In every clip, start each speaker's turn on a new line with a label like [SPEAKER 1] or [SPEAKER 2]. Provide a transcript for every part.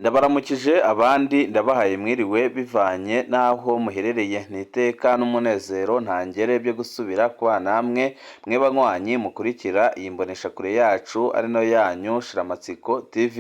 [SPEAKER 1] Ndabaramukije abandi ndabahaye mwiriwe bivanye n'aho muherereye. Ni iteka n'umunezero ntangere byo gusubira kubana namwe mwe banywanyi mukurikira iyi mboneshakure yacu ari nayo yanyu Shiramatsiko TV.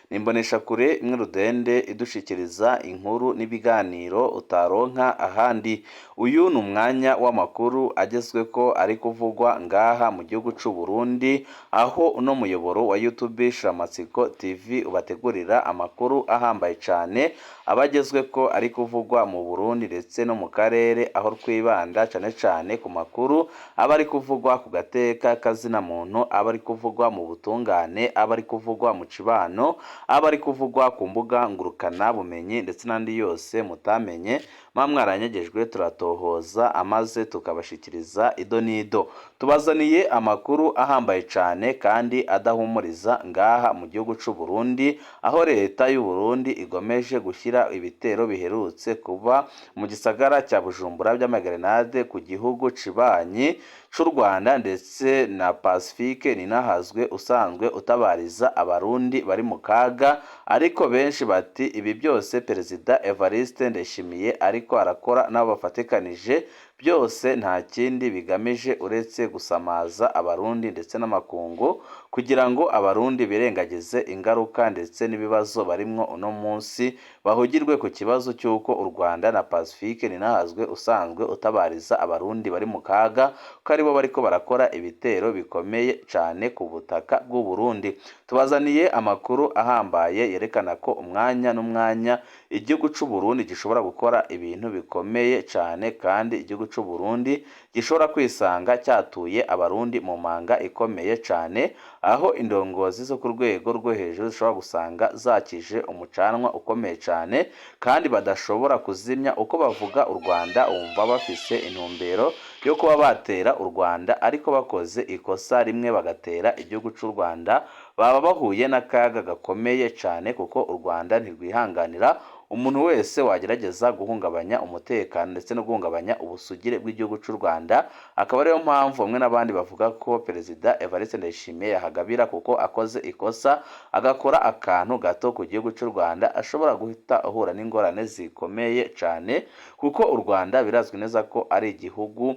[SPEAKER 1] Ni imboneshakure imwe rudende idushikiriza inkuru n'ibiganiro utaronka ahandi. Uyu ni umwanya w'amakuru agezweko ari kuvugwa ngaha mu gihugu c'u Burundi, aho uno muyoboro wa YouTube Shiramatsiko TV ubategurira amakuru ahambaye cane aba agezweko ari kuvugwa mu Burundi ndetse no mu karere, aho twibanda cane cane ku makuru aba ari kuvugwa ku gateka kazina muntu, aba ari kuvugwa mu butungane, aba ari kuvugwa mu cibano, aba ari kuvugwa ku mbuga ngurukana bumenyi ndetse n'andi yose mutamenye muba mwaranyegejwe. Turatohoza amaze tukabashikiriza ido n'ido. Tubazaniye amakuru ahambaye cane kandi adahumuriza ngaha mu gihugu c'u Burundi, aho leta y'u Burundi igomeje gushyira ibitero biherutse kuba mu gisagara cya Bujumbura by'amagerenade ku gihugu cibanyi c'u Rwanda ndetse na Pacifique Ninahazwe usanzwe utabariza abarundi bari mu kaga. Ariko benshi bati ibi byose Perezida Evariste Ndayishimiye ariko arakora n'abo bafatikanije byose nta kindi bigamije uretse gusamaza abarundi ndetse n'amakungu, kugira ngo abarundi birengagize ingaruka ndetse n'ibibazo barimwo uno munsi, bahugirwe ku kibazo cy'uko u Rwanda na Pacifique Ninahazwe usanzwe utabariza abarundi bari mu kaga ko aribo bariko barakora ibitero bikomeye cane ku butaka bw'u Burundi. Tubazaniye amakuru ahambaye yerekana ko umwanya n'umwanya igihugu c'u Burundi gishobora gukora ibintu bikomeye cane, kandi igihugu c'u Burundi gishobora kwisanga cyatuye abarundi mu manga ikomeye cane, aho indongozi zo ku rwego rwo hejuru zishobora gusanga zakije umucanwa ukomeye cane kandi badashobora kuzimya. Uko bavuga u Rwanda wumva bafise intumbero yo kuba batera u Rwanda, ariko bakoze ikosa rimwe bagatera igihugu c'u Rwanda baba bahuye n'akaga gakomeye cane, kuko u Rwanda ntirwihanganira umuntu wese wagerageza guhungabanya umutekano ndetse no guhungabanya ubusugire bw'igihugu c'u Rwanda. Akaba ariyo mpamvu bamwe n'abandi bavuga ko Perezida Evariste Ndayishimiye yahagabira, kuko akoze ikosa agakora akantu gato ku gihugu c'u Rwanda ashobora guhita ahura n'ingorane zikomeye cane, kuko u Rwanda birazwi neza ko ari igihugu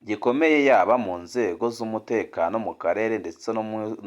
[SPEAKER 1] gikomeye yaba mu nzego z'umutekano mu karere ndetse no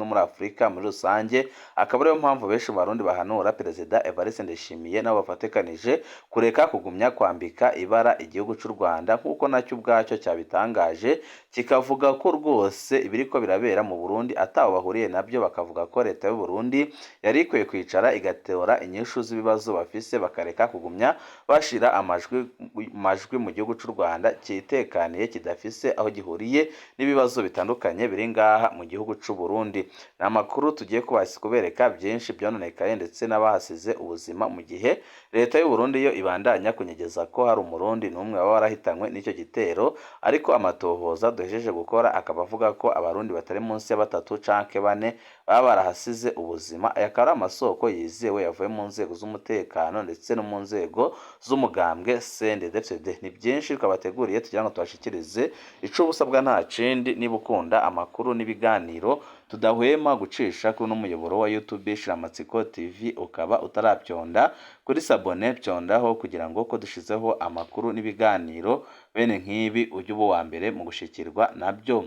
[SPEAKER 1] muri Afurika muri rusange. Akaba ariyo mpamvu benshi mu Barundi bahanura Perezida Evariste Ndayishimiye n'abo bafatikanije kureka kugumya kwambika ibara igihugu c'u Rwanda, nk'uko nacyo ubwacyo cyabitangaje kikavuga ko rwose ibiriko birabera mu Burundi ataho bahuriye nabyo, bakavuga ko leta y'u Burundi yari ikwiye kwicara igatora inyishu z'ibibazo bafise, bakareka kugumya bashira amajwi majwi mu gihugu c'u Rwanda cyitekaniye, kidafise aho gihuriye n'ibibazo bitandukanye biri ngaha mu gihugu c'u Burundi. Ni amakuru tugiye kubereka byinshi byononekaye ndetse n'abahasize ubuzima, mu gihe leta y'u Burundi yo ibandanya kunyegeza ko hari umurundi n'umwe waba warahitanywe n'icyo gitero, ariko amatohoza duhejeje gukora akaba avuga ko abarundi batari munsi ya batatu canke bane baba barahasize ubuzima. Aya akaba ari amasoko yizewe yavuye mu nzego z'umutekano ndetse no mu nzego z'umugambwe CNDD-FDD. Ni byinshi twabateguriye tugira ngo tubashikirize. Ico ubusabwa nta kindi, niba ukunda amakuru n'ibiganiro tudahwema gucisha kuri uno muyoboro wa YouTube Shiramatsiko TV, ukaba utarabyonda kuri s'abonner, byondaho kugira ngo ko dushizeho amakuru n'ibiganiro bene nk'ibi ujye uba uwa mbere mu gushikirwa nabyo.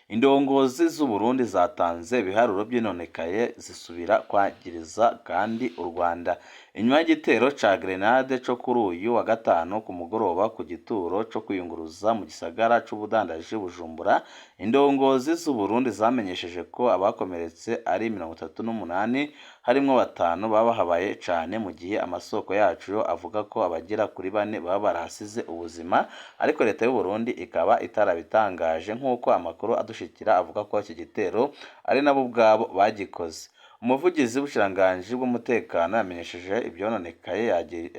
[SPEAKER 1] Indongozi z'u Burundi zatanze ibiharuro by'inonekaye, zisubira kwagiriza kandi u Rwanda inyuma y'igitero ca grenade co kuri uyu wa gatanu ku mugoroba ku gituro co kwiyunguruza mu gisagara c'ubudandaji Bujumbura. Indongozi z'u Burundi zamenyesheje ko abakomeretse ari 38, harimwo batanu baba bahabaye cane, mu gihe amasoko yacu yo avuga ko abagera kuri bane baba barahasize ubuzima, ariko leta y'u Burundi ikaba itarabitangaje, nk'uko amakuru adushikira avuga ko iki gitero ari nabo ubwabo bagikoze. Umuvugizi w'ubushikiranganji bw'umutekano yamenyesheje ivyononekaye,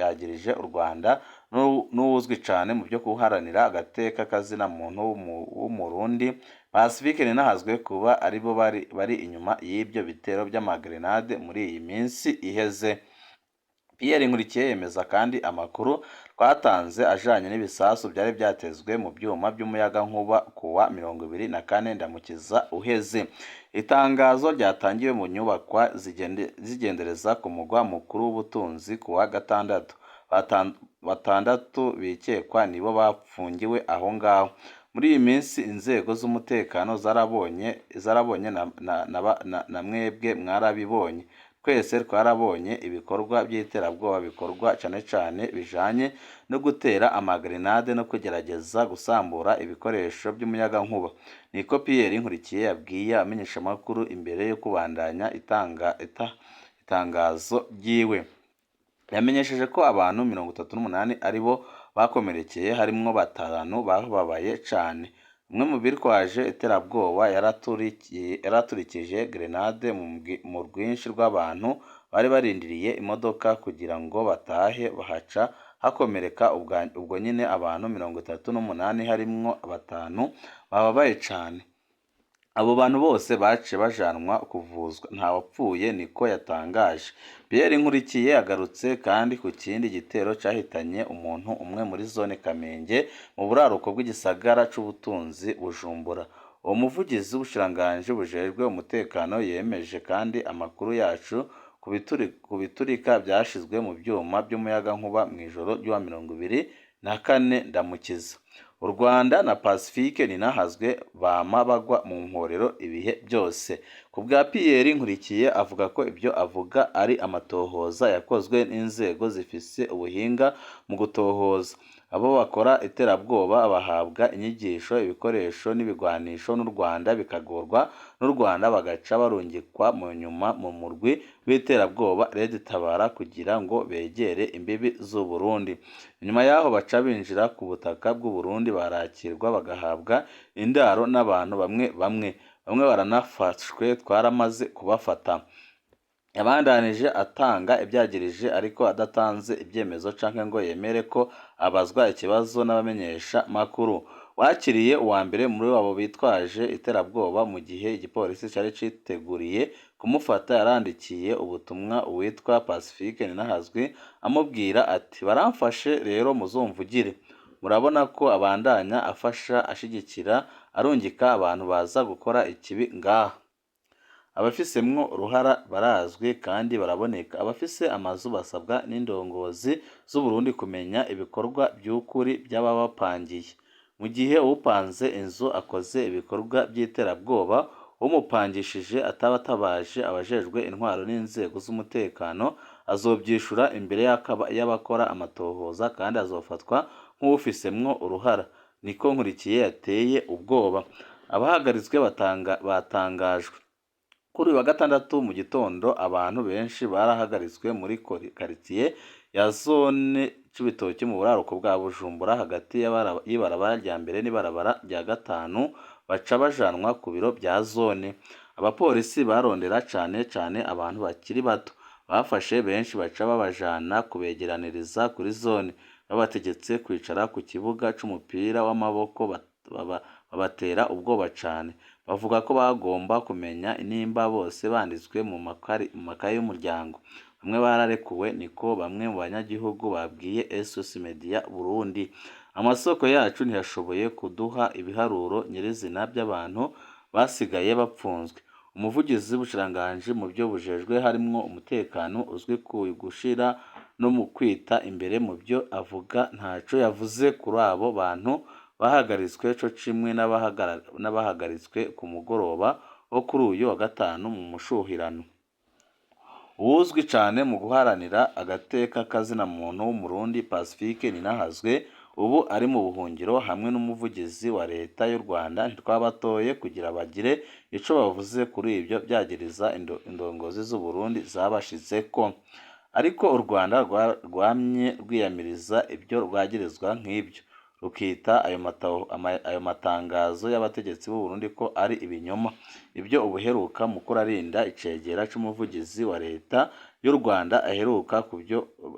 [SPEAKER 1] yagirije u Rwanda n'uwuzwi cane mu byo guharanira agateka kazina muntu w'umurundi Pacifique Ninahazwe kuba aribo bari inyuma y'ibyo bitero by'amagrenade muri iyi minsi iheze. Pierre Nkurikiye yemeza kandi amakuru twatanze ajanye n'ibisasu byari byatezwe mu byuma by'umuyagankuba kuwa 24 Ndamukiza uheze. Itangazo ryatangiwe mu nyubakwa zigendereza ku mugwa mukuru w'ubutunzi kuwa gatandatu. Batandatu bikekwa nibo bapfungiwe aho ngaho. Muri iyi minsi inzego z'umutekano zarabonye na mwebwe mwarabibonye. Twese twarabonye ibikorwa by'iterabwoba bikorwa cane cane bijanye no gutera amagrenade no kugerageza gusambura ibikoresho by'umuyagankuba. Niko Pierre Nkurikiye yabwiye abamenyeshamakuru imbere yo kubandanya itangazo ryiwe. Yamenyesheje ko abantu 38 aribo bakomerekeye, harimwo batanu bababaye cane. Umwe mu bitwaje iterabwoba yaraturikije grenade mu rwinshi rw'abantu bari barindiriye imodoka kugira ngo batahe, bahaca hakomereka ubwo nyine abantu 38 harimwo batanu bababaye cane. Abo bantu bose baciye bajanwa kuvuzwa, ntawapfuye, niko yatangaje. Pierre Nkurikiye yagarutse kandi ku kindi gitero cahitanye umuntu umwe muri zone Kamenge mu buraruko bw'igisagara c'ubutunzi Bujumbura. Uwo muvugizi w'ubushikiranganji bujejwe umutekano yemeje kandi amakuru yacu ku biturika vyashizwe mu vyuma vy'umuyagankuba mw'ijoro ry'uwa 24 Ndamukiza. U Rwanda na Pacifique Ninahazwe bama bagwa mu mporero ibihe byose. Ku bwa Pierre Nkurikiye avuga ko ibyo avuga ari amatohoza yakozwe n'inzego zifise ubuhinga mu gutohoza. Abo bakora iterabwoba bahabwa inyigisho, ibikoresho n'ibigwanisho n'u Rwanda, bikagurwa n'u Rwanda, bagaca barungikwa mu nyuma mu murwi w'iterabwoba Red Tabara kugira ngo begere imbibi z'u Burundi. Inyuma y'aho baca binjira ku butaka bw'u Burundi, barakirwa bagahabwa indaro n'abantu bamwe bamwe. Bamwe baranafashwe, twaramaze kubafata. Yabandanije atanga ivyagirije ariko adatanze ivyemezo canke ngo yemere ko abazwa ikibazo n'abamenyesha makuru. Wakiriye uwa mbere muri abo bitwaje iterabwoba mu gihe igipolisi cari citeguriye kumufata, yarandikiye ubutumwa uwitwa Pacifique Ninahazwe amubwira ati: "Baramfashe rero muzomvugire." Murabona ko abandanya afasha, ashigikira, arungika abantu baza gukora ikibi ngaha. Abafisemwo uruhara barazwi kandi baraboneka. Abafise amazu basabwa n'indongozi z'Uburundi kumenya ibikorwa vy'ukuri vy'ababapangiye. Mu gihe uwupanze inzu akoze ibikorwa vy'iterabwoba, uwumupangishije atabatabaje abajejwe intwaro n'inzego z'umutekano, azovyishura imbere y'abakora amatohoza kandi azofatwa nk'uwufisemwo uruhara. Niko Nkurikiye yateye ubwoba. Abahagaritswe batangajwe. Kuri uyu wa gatandatu mu gitondo abantu benshi barahagaritswe muri karitiye ya zone Cibitoke mu buraruko bwa Bujumbura, hagati y'ibarabara rya mbere n'ibarabara rya gatanu, baca bajanwa ku biro vya zone. Abapolisi barondera cane cane abantu bakiri bato. Bafashe benshi baca babajana kubegeraniriza kuri zone. Babategetse kwicara ku kibuga c'umupira w'amaboko, babatera ubwoba cane. Bavuga ko bagomba kumenya nimba bose banditswe mu makaye y'umuryango. Bamwe bararekuwe, niko bamwe mu banyagihugu babwiye SOS Media Burundi. Amasoko yacu ntiyashoboye kuduha ibiharuro nyirizina by'abantu basigaye bapfunzwe. Umuvugizi w'ubushikiranganji mu byo bujejwe harimwo umutekano, uzwi ku gushira no mu kwita imbere mu byo avuga, ntaco yavuze kuri abo bantu bahagaritswe co kimwe n'abahagaritswe ku mugoroba wo kuri uyu wa gatanu mu mushuhirano. Uwuzwi cane mu guharanira agateka kazina muntu w'Umurundi Pacifique Ninahazwe, ubu ari mu buhungiro, hamwe n'umuvugizi wa leta y'u Rwanda ntitwabatoye kugira bagire ico bavuze kuri ivyo vyagiriza indongozi z'u Burundi zabashizeko. Ariko u Rwanda rwamye rwiyamiriza ibyo rwagirizwa nk'ibyo, rukita ayo matangazo y'abategetsi b'u Burundi ko ari ibinyoma. Ibyo ubuheruka Mukurarinda, icegera c'umuvugizi wa leta y'u Rwanda,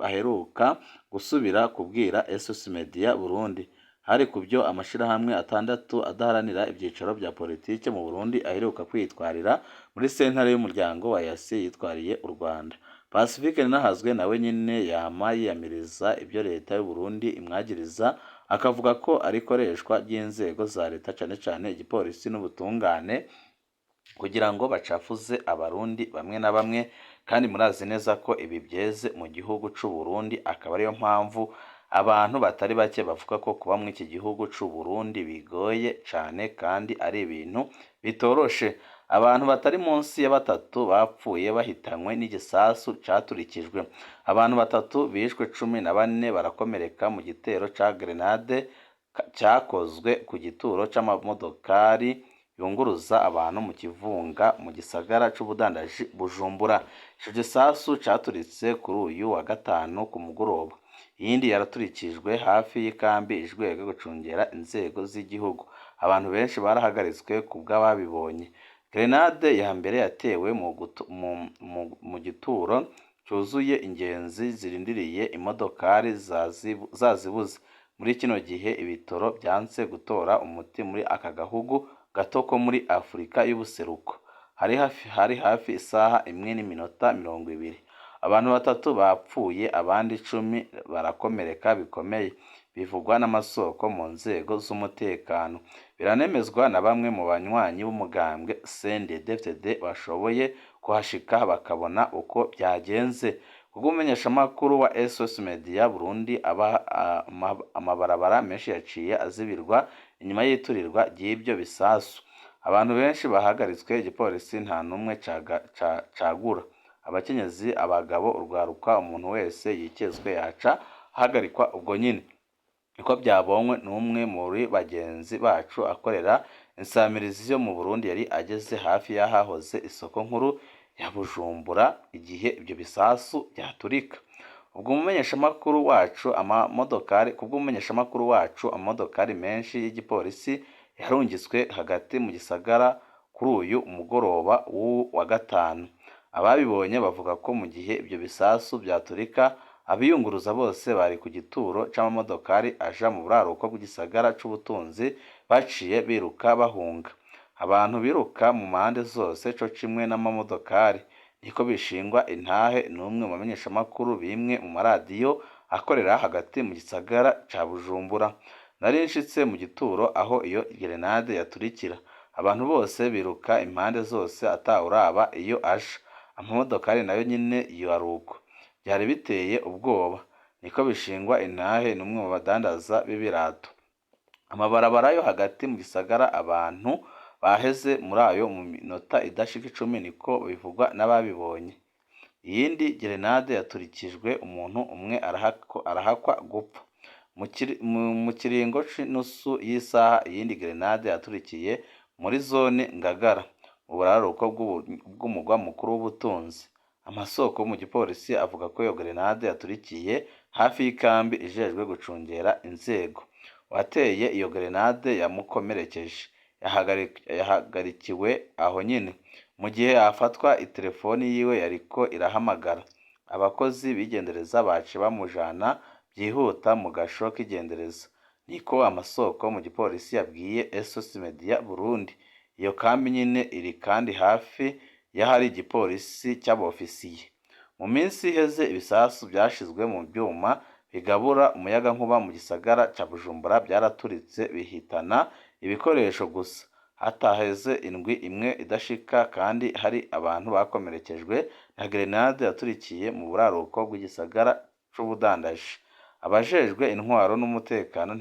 [SPEAKER 1] aheruka gusubira kubwira SOS Media Burundi, hari ku byo amashirahamwe atandatu adaharanira ivyicaro vya politike mu Burundi aheruka kwitwarira muri sentare y'umuryango wa EAC yitwariye u Rwanda. Pacifique Ninahazwe nawe nyene yama yiyamiriza ibyo leta y'u Burundi imwagiriza, akavuga ko ari ikoreshwa ry'inzego za leta cane cane igipolisi n'ubutungane kugira ngo bacafuze abarundi bamwe na bamwe, kandi murazi neza ko ibi byeze mu gihugu c'u Burundi, akaba ariyo mpamvu abantu batari bake bavuga ko kuba muri iki gihugu c'u Burundi bigoye cane kandi ari ibintu bitoroshe. Abantu batari munsi ya batatu bapfuye bahitanywe n'igisasu caturikijwe. Abantu batatu bishwe, 14 barakomereka mu gitero ca grenade cyakozwe ku gituro c'amamodokari yunguruza abantu mu Kivunga mu gisagara c'ubudandaji Bujumbura. Ico gisasu caturitse kuri uyu wa gatanu ku mugoroba. Iyindi yaraturikijwe hafi y'ikambi ijejwe gucungera inzego z'igihugu. Abantu benshi barahagaritswe kubw'ababibonye. Grenade ya mbere yatewe mu gituro cyuzuye ingenzi zirindiriye imodokari zazibuze. Muri kino gihe ibitoro byanse gutora umuti muri aka gahugu gato ko muri Afurika y'ubuseruko. Hari hafi isaha 1:20. Abantu batatu bapfuye, abandi 10 barakomereka bikomeye, bivugwa n'amasoko mu nzego z'umutekano. Biranemezwa na bamwe mu banywanyi b'umugambwe CNDD-FDD bashoboye kuhashika bakabona uko byagenze. Kubw'umumenyeshamakuru wa SOS Media Burundi, amabarabara menshi yaciye azibirwa inyuma y'iturirwa ry'ibyo bisasu. Abantu benshi bahagaritswe, igipolisi nta n'umwe cagura. Abakenyezi, abagabo, urwaruka, umuntu wese yikezwe yaca ahagarikwa ubwo nyine. Niko byabonywe n'umwe muri bagenzi bacu akorera insamirizi yo mu Burundi yari ageze hafi y'ahahoze isoko nkuru ya Bujumbura igihe ibyo bisasu byaturika. Ubwo umumenyeshamakuru wacu amamodokari kubw'umumenyeshamakuru wacu, amamodokari menshi y'igipolisi yarungitswe hagati mu gisagara kuri uyu mugoroba wa gatanu. Ababibonye bavuga ko mu gihe ibyo bisasu byaturika, abiyunguruza bose bari ku gituro c'amamodokari aja mu buraruko bw'igisagara c'ubutunzi baciye biruka bahunga. Abantu biruka mu mpande zose co kimwe n'amamodokari. Niko bishingwa intahe n'umwe mu bamenyeshamakuru b'imwe mu maradiyo akorera hagati mu gisagara ca Bujumbura. Nari nshitse mu gituro aho iyo gerenade yaturikira. Abantu bose biruka impande zose atawuraba iyo aja. Amamodokari nayo nyene yari uko. Byari biteye ubwoba. Niko bishingwa intahe n'umwe mu badandaza b'ibirato. Amabarabara yo hagati mu gisagara abantu baheze muri ayo mu minota idashika 10, niko bivugwa n'ababibonye. Iyindi gerenade yaturikijwe umuntu umwe arahakwa gupfa. Mu kiringo c'inusu y'isaha iyindi gerenade yaturikiye muri zone Ngagara mu buraruko bw'umugwa mukuru w'ubutunzi. Amasoko mu gipolisi avuga ko iyo gerenade yaturikiye hafi y'ikambi ijejwe gucungera inzego. Uwateye iyo gerenade yamukomerekeje yahagarikiwe aho nyene. Mu gihe afatwa itelefoni yiwe yariko irahamagara. Abakozi b'igendereza baciye bamujana byihuta mu gasho k'igendereza. Niko amasoko mu gipolisi yabwiye SOS Media Burundi. Iyo kambi nyene iri kandi hafi y'ahari igipolisi c'abofisiye. Mu minsi iheze ibisasu vyashizwe mu vyuma bigabura umuyagankuba mu gisagara ca Bujumbura vyaraturitse bihitana ibikoresho gusa. Hataheze indwi imwe idashika kandi hari abantu bakomerekejwe na gerenade yaturikiye mu buraruko bw'igisagara c'ubudandaji. Abajejwe intwaro n'umutekano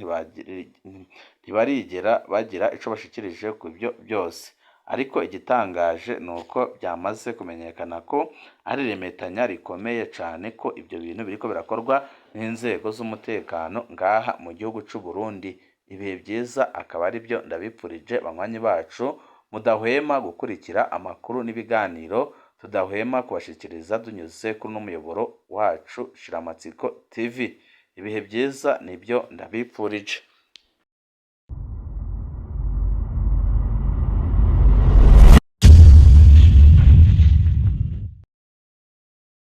[SPEAKER 1] ntibarigera bagira ico bashikirije ku ivyo byose. Ariko igitangaje ni uko byamaze kumenyekana ko ari iremetanya rikomeye cane ko ibyo bintu biriko birakorwa n'inzego z'umutekano ngaha mu gihugu c'u Burundi. Ibihe byiza akaba ari byo ndabipfurije banywanyi bacu mudahwema gukurikira amakuru n'ibiganiro tudahwema kubashikiriza dunyuze kuri uno muyoboro wacu Shiramatsiko TV. Ibihe byiza nibyo ndabipfurije.